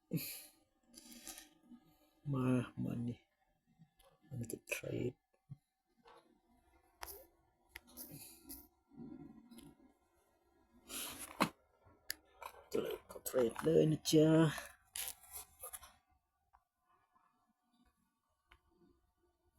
ມາ ມານີ້ ມັນຈະເທຣດ ເທຣດເລີຍນະຈ໊ະ.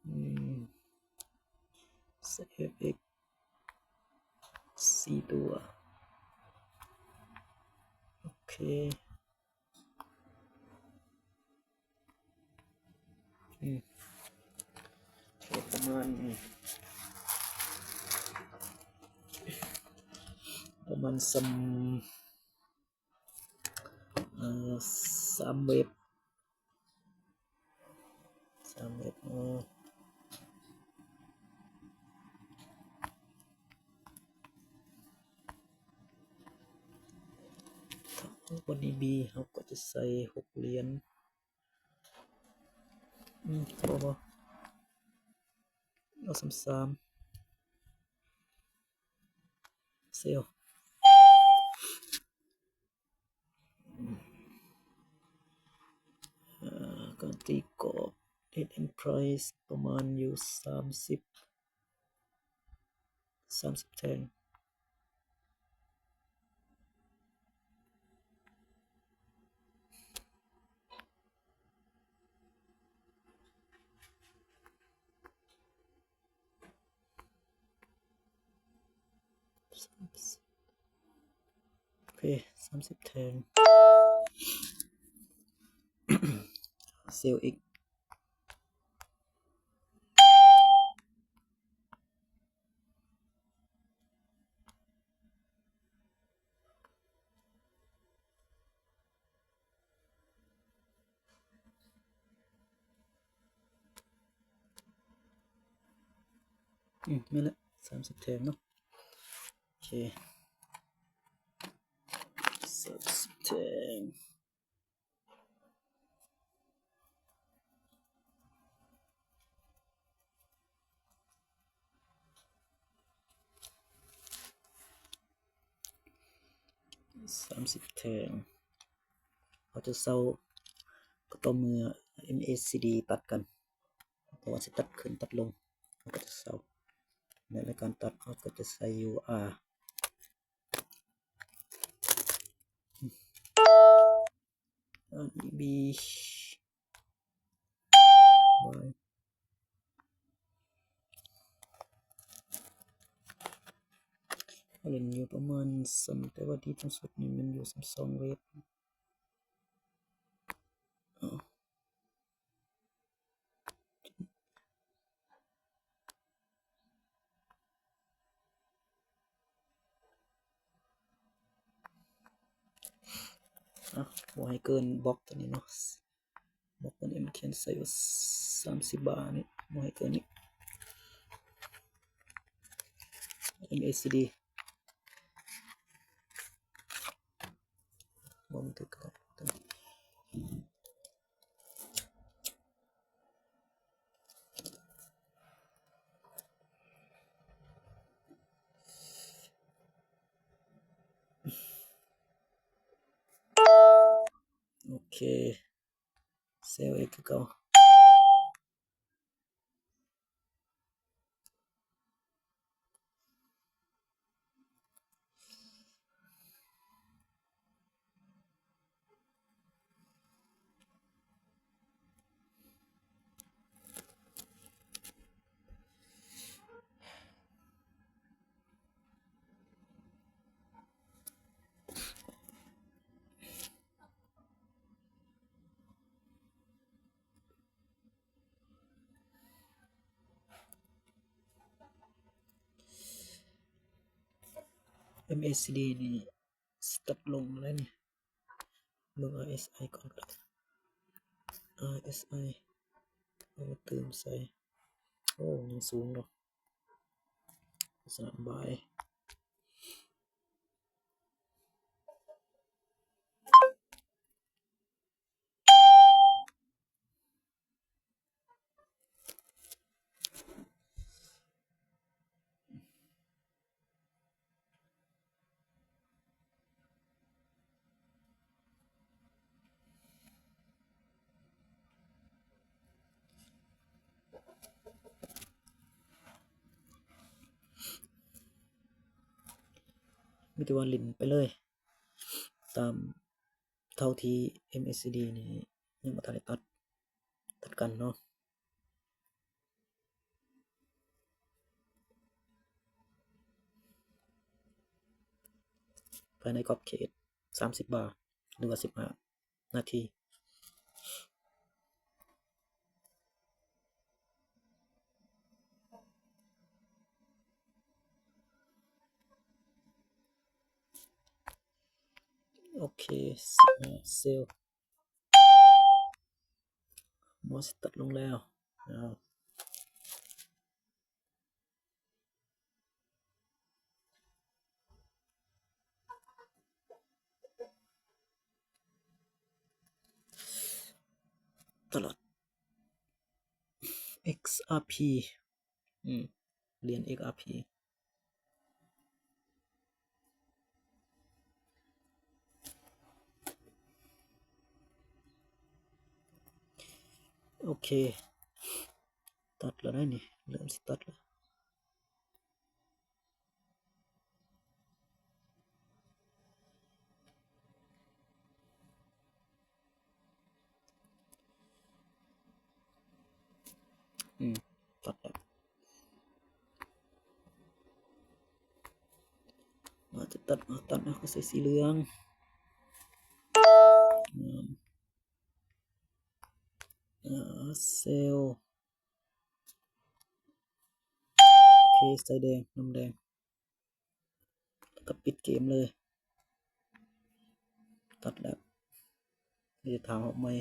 ອືມ ເຊວເອັກ ສີ່ຕົວ ໂອເຄ. ອືມ ປະມານນີ້ ປະມານສາມ ເອີ ສາມເວັບ ສາມເວັບ ເອີ ຖ້າເຮົາບໍ່ໄດ້ບີ ເຮົາກໍຈະໃສ່ຫົກຫຼຽນ ອືມ ພໍບໍ່ ເອົາສາມ ສາມ ເຊວ ເອີ ການຕີກອບ ເຮັດເອັນໄພຣສປະມານຢູ່ສາມສິບ ສາມສິບແທ່ງ ໂອເຄ ສາມສິບແທ່ງ ເຊວອີກ ອືມ ແມ່ນລະ ສາມສິບແທ່ງເນາະ ໂອເຄ ສາມສິບແທ່ງ. ສາມສິບແທ່ງ ເຮົາຈະເຊົາກໍຕໍ່ເມື່ອເອັມເອຊີດີຕັດກັນ ເພາະວ່າຊິຕັດຂຶ້ນຕັດລົງ ເຮົາກໍຈະເຊົາ ໃນການຕັດເຮົາກໍຈະໃສ່ຢູອາ ອາ ບີ ວາຍ ເຮົາຫຼິ້ນຢູ່ປະມານສາມ ແຕ່ວ່າດີທີ່ສຸດນີ້ແມ່ນຢູ່ສາມສອງເວບ ເອີ. ອ່ະ ບໍ່ໃຫ້ເກີນບລັອກຕົວນີ້ເນາະ ບລັອກຕົວນີ້ມັນຂຽນໃສ່ວ່າສາມສິບບາດນີ້ ບໍ່ໃຫ້ເກີນນີ້ ເອັມເອຊີດີ ບໍ່ມັນຖືກກັນ. ໂອເຄ ເຊວເອັກຄືເກົ່າ. ເອັມເອຊີດີນີ້ສະຕັບລົງແລ້ວນີ້ ເບິ່ງອາເອສໄອກ່ອນກໍໄດ້ ອາເອສໄອ ເອົາມາຕື່ມໃສ່ ໂອ້ ຍັງສູງເນາະ ສະບາຍ. ໂ ມີແຕ່ວ່າຫຼິ້ນໄປເລີຍ ຕາມເທົ່າທີ່ ເອັມ ເອ ຊີ ດີ ນີ້ຍັງບໍ່ທັນໄດ້ຕັດ ຕັດກັນເນາະ. ພາຍໃນຂອບເຂດສາມສິບບາ ຫຼືວ່າສິບຫ້ານາທີ. ໂອເຄ ສິບຫ້າເຊວ ໝໍຊິຕັດລົງແລ້ວ. ຕະຫຼາດ ເອັກອາພີ ອືມ ຫຼຽນ ເອັກອາພີ. ໂອເຄ ຕັດແລ້ວໄດ໋ນີ້ ເລີ່ມຊິຕັດແລ້ວ. ອືມ ຕັດແລ້ວ ວ່າຈະຕັດ ມາຕັດ ເອົາ ກໍໃສ່ສີເຫຼືອງ ອາ ເຊວ ໂອເຄ ໃສ່ແດງ ນ້ຳແດງ ແລ້ວກໍປິດເກມເລີຍ. ຕັດແລ້ວ ດຽວຖາມຮອບໃໝ່.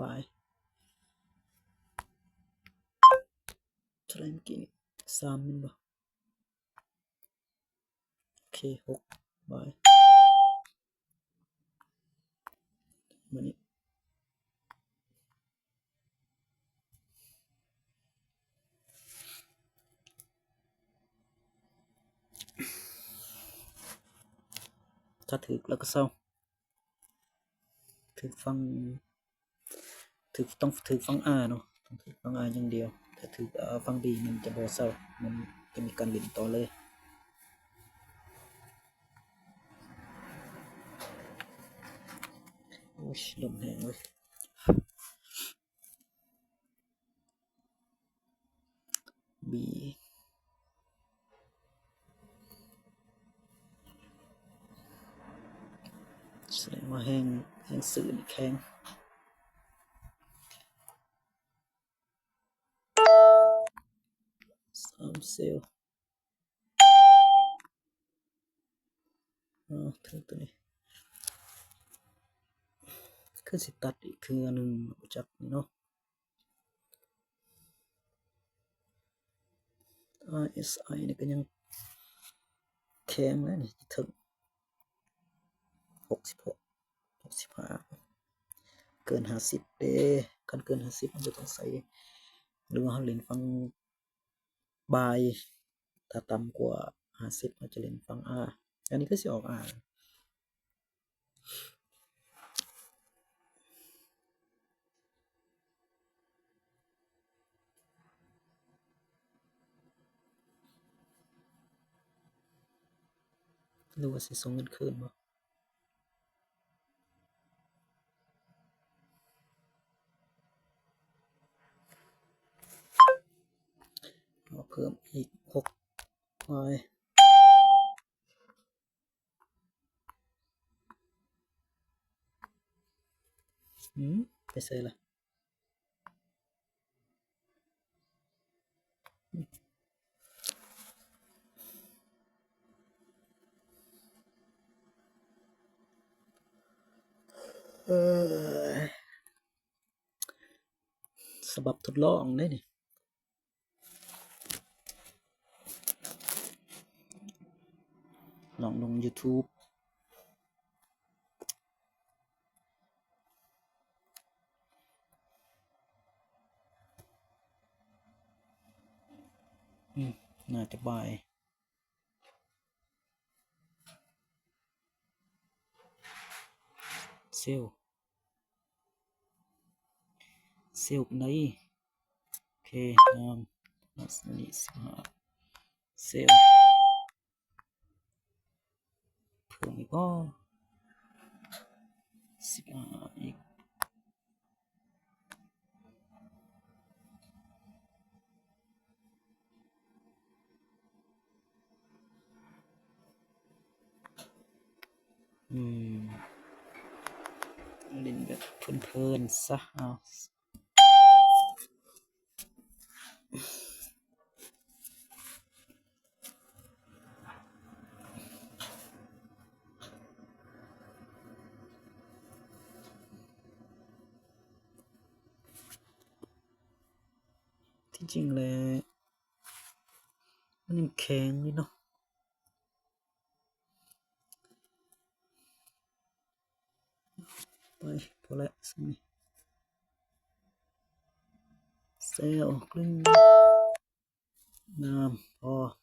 ບາຍ ເທົ່າໃດເມື່ອກີ້ນີ້ ສາມແມ່ນບໍ່? ໂອເຄ ຫົກບາຍ ມື້ນີ້ ຖ້າຖືກແລ້ວກໍເຊົາ ຖືກຝັ່ງ ຖືກ ຕ້ອງຖືກຝັ່ງ R ເນາະ ຕ້ອງຖືກຝັ່ງ R ຢ່າງດຽວ ຖ້າຖືກ R ຝັ່ງ B ມັນຈະບໍ່ເຊົາ ມັນຈະມີການຫຼິ້ນຕໍ່ເລີຍ. ໂອ້ຍ ລົມແຮງເວີຍ. B ສະແດງວ່າແຮງ ແຮງຊື້ນີ້ແຂງ ສາມເຊວ. ອໍ ຖືກໂຕນີ້ ຄືຊິຕັດອີກເທື່ອໜຶ່ງ ບໍ່ຈັກເນາະ. RSI ນີ້ກໍຍັງແຂງແຫຼະນີ້ ເຖິງຫົກສິບຫົກ ຫົກສິບຫ້າ ເກີນຫ້າສິບເດ້. ຄັນເກີນຫ້າສິບ ມັນຈະຕ້ອງໃສ່ ຫຼືວ່າເຮົາຫຼິ້ນຝັ່ງ ບາຍ ຖ້າຕ່ຳກວ່າຫ້າສິບ ເຮົາຈະຫຼິ້ນຝັ່ງ R. ອັນນີ້ຄືຊິອອກ R ຫຼືວ່າຊິສົ່ງເງິນຄືນບໍ່? ເອົາເພີ່ມອີກຫົກຮ້ອຍ. ຫືມ ໄປໃສລະ? ເອີ. ສະບັບທົດລອງເດ້ນີ້ ລອງລົງຢູທູບ. ອືມ ໜ້າຈະບ່າຍ. ເຊວ ເຊວໃດ ໂອເຄ ງາມ ອັນນີ້ສິບຫ້າ ເຊວ ເພີ່ມອີກບໍ່ ສິບຫ້າອີກ. ອືມ ຫຼິ້ນແບບເພີນໆຊະ ເອົາ ທີ່ຈິງແລ້ວ ມັນຍັງແຂງຢູ່ເນາະ. ໄປ ພໍແລ້ວ ສ່ຳນີ້ ແຊວ ກຶ້ງ ງາມ ພໍ.